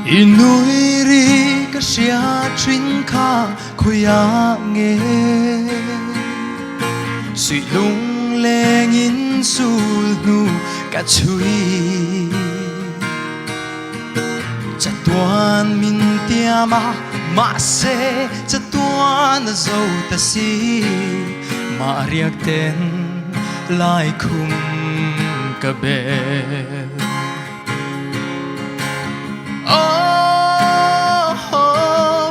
I nui ri ka hria thin kha khawiah nge Suih lunglengin sul hnu ka chhui Chatuan min tiam a mahse chatuan a zo ta si Mah riak ten laikhum ka bel. Oh,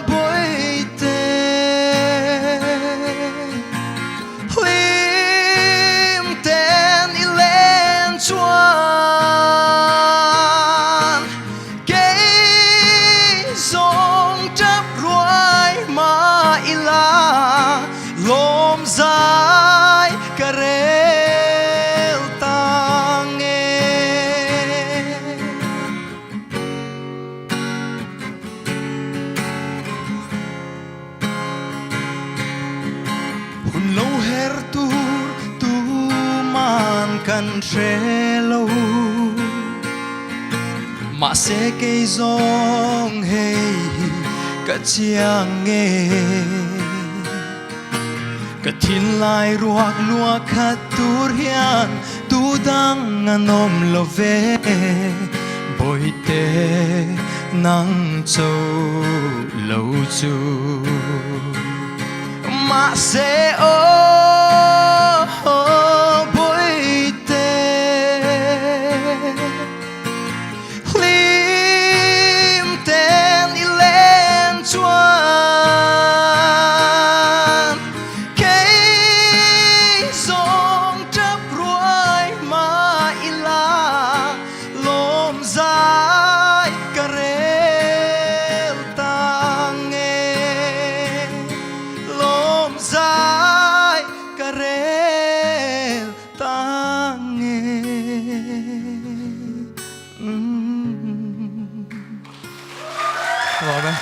Bawihte, hlim ten i len chuan kei zawng tap ruai mah ila lawm zai ka rel tang e. Hun lo her tur tuman kan hre lo. Mahse kei zawng hei hi ka chiang e. Ka thinlai ruak luah khat tur hian tu dang an awm lo ve. Bawihte nang cho lo chu. Mahse aw Bawihte. Hlim ten i len chuan kei zawng tap ruai mah ila lawm zai ka rel tang e lawm zai ka rel tang e. Lawm e.